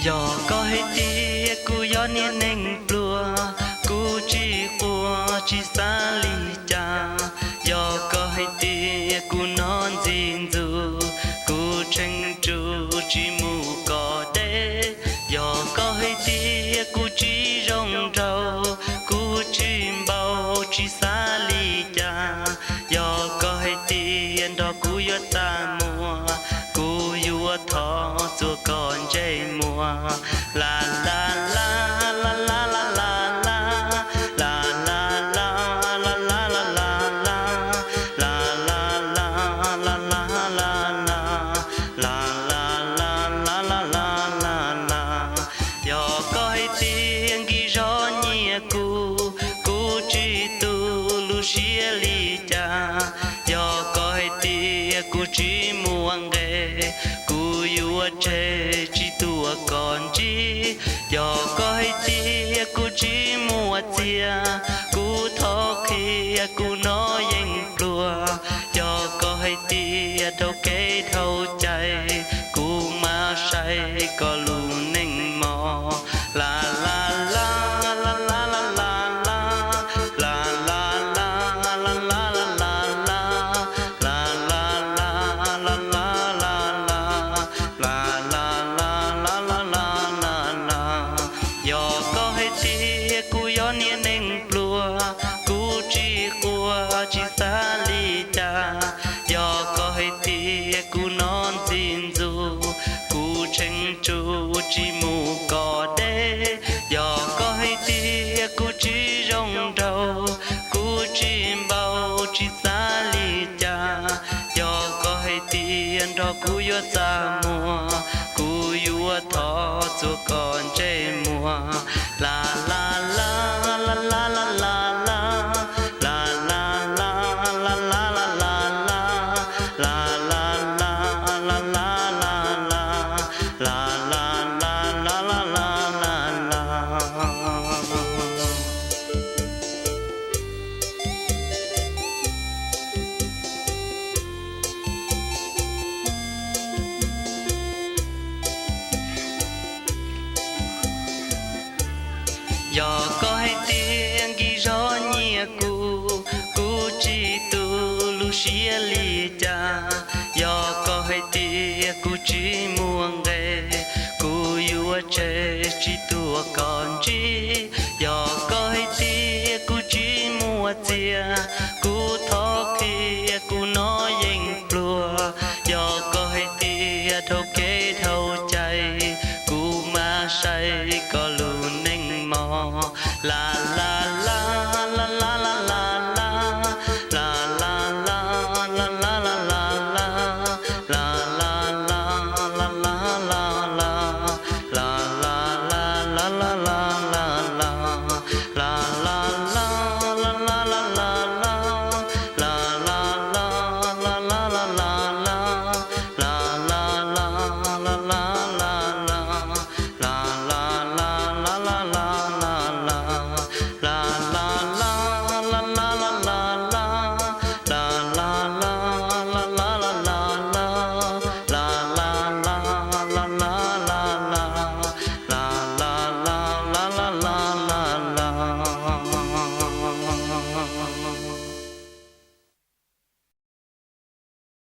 Yog koj hais tias kuv yog niag neeg pluag, kuv tsis quaj tsis xav li cas. Yog koj hais tias kuv hnov ntxim ntxub, kuv tseem tsuj tsis mus kom deb. Yog koj hais tias kuv tsis zoo nraug, kuv tsis npau tsis xav li cas. Yog koj hais tias nrog kuv yuav txaj muag, kuv yuav thov txuas koj ntsej muag. La la la, la la la la la, la la la, la la la la la, la la la, la la la la la, la la la, la la la la la. Yog koj hais tias nkim zog nyiam kuv, kuv tsis tu lub siab li cas. Yog koj hais tias kuv tsis muaj nqe, kuv yuav tseg tsis tuaj koj ntsib. Yog koj hais tias kuv tsis muaj txiag, kuv thov qhia kuv hnov yeej pluag. Yog koj hais tias dhau kev dhau cai, kuv mam saib koj lub neej mog. La la la, la la la la la, la la la, la la la la la, la la la, la la la la la, la la la, la la la la la. Yog koj hais tias kuv yog niag neeg pluag, kuv tsis quaj tsis xav li cas. Yog koj hais tias kuv hnov ntxim ntxub, kuv tseem tsuj tsis mus kom deb. Yog koj hais tias kuv tsis zoo nraug, kuv tsis npau tsis xav li cas. Yog koj hais tias nrog kuv yuav txaj muag, kuv yuav thov txuas koj ntsej muag. La la la, la la la la la, la la la, la la la la la, la la la, la la la la la, la la la, la la la la la. Yog koj hais tias nkim zog nyiam kuv, kuv tsis tu lub siab li cas. Yog koj hais tias kuv tsis muaj nqe, kuv yuav tseg tsis tuaj koj ntsib. Yog koj hais tias kuv tsis muaj txiag, kuv thov qhia kuv hnov yeej pluag. Yog koj hais tias dhau kev dhau cai, kuv mam saib koj lub neej mog. La